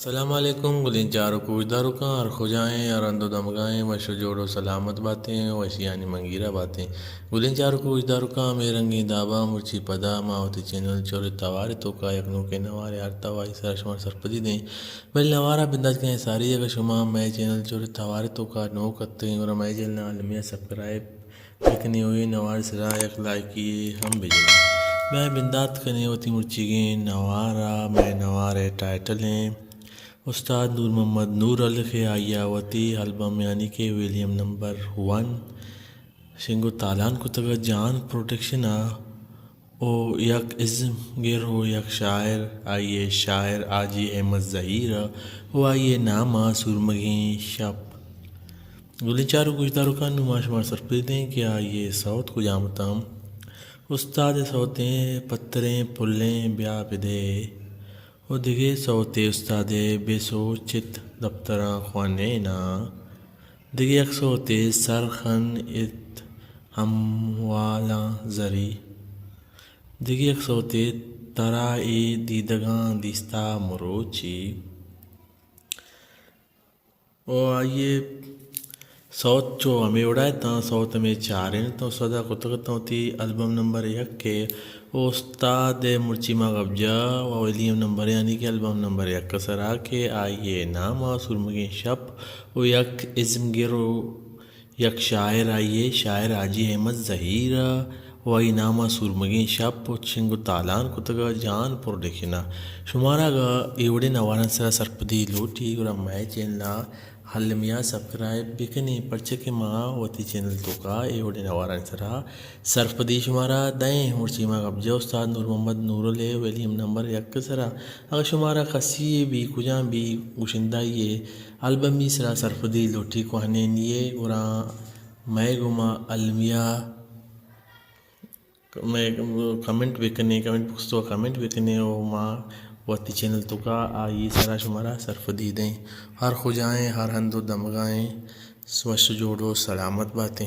سلام علیکم گلیں چاروک و گوشداروکاں، ہر کجائیں، ہر ہند و دمگائیں، وش و جوڑ و سلامت باتیں، وشیانی منگیرا باتیں۔ گلیں چاروک و گوشداروکاں، ہمے رنگیں داباں مرچی پدا ما وتی چینل چور توار توکا یک نوکیں نوارے آرتا و آئی سرا شما سرپدی دیں۔ بلے نوارا بندات کنیں ساری، اگہ شما مئے چینل چور توار توکا نوک اتگیں گڑا مئے چینل نا المیہ سبسکرائب بکنیں و اے نوار سرا یک لائکی ہم بجنیں۔ مئے بندات کنیں وتی مرچیگیں نوارا، مئے نوار ٹائٹل ہیں استاد نور محمد نور الکھ، آئی ء وتی البم یعنی کہ ویلیم نمبر ون شنگ و تالان کتگ ء جان پروڈکشن ء و یک ازم گر و یک شاعر، آئی ء شاعر حاجی احمد زہیر ء و آئی ء نام ء سورمگیں شپ۔ گلیں چاروک گوشداروکاں، نوں ما شمارا سرپد دیں کہ آئی ء سوت کجام اتاں۔ استاد ء سوتیں پتریں پلیں بیا بدے و دگہ سوتے استاد ء بے سوچ ات دپتراں خوانیناں۔ دگہ یک سوتے سر خن ات ہموالاں زری۔ دگہ یک سوتے ترا اے دیدگاں دیستا مروچی۔ و آئی ء سوت چو ہمے وڑا اتاں، سوت ہمے چاریں اتاں، استاد ء کتگ اتاں وتی البم نمبر یک ء۔ و استاد ء مرچی ما گپ جا و ویلیم نمبر یعنی کہ البم نمبر یک ء سرا کہ آئی ء نام ء سورمگیں شپ و یک ازمگر و یک شاعر آئی ء شاعر حاجی احمد زہیر ء و آئی نام ء سورمگیں شپ و شنگ و تالان کتگ ء جان پروڈکشن ء۔ شمارا اگاں اے وڑیں نوارانی سرا سرپدی لوٹی گڑا مئے چینل ء المیہ سبسکرائب بکنیں، پرچہ کہ ما وتی چینل توکا اے وڑیں نوارانی سرا سرپدی شمارا دئیں۔ مرچی ما گپ جا استاد نور محمد نورل ء ویلیم نمبر یک ء سرا۔ اگاں شمارا کسی بی کجام بی گشندہ یے البمی سرا سرپدی لوٹی کوہنینی ء گڑا مئے گوما المیہ مئے کمنٹ بکنیں، کمنٹ بکس تو کمنٹ بکنیں و ما وتی چینل توکا آئی سرا شمارا سرپدی دیں۔ ہر کجائیں، ہر ہند و دمگائیں، وش جوڑ و سلامت باتیں۔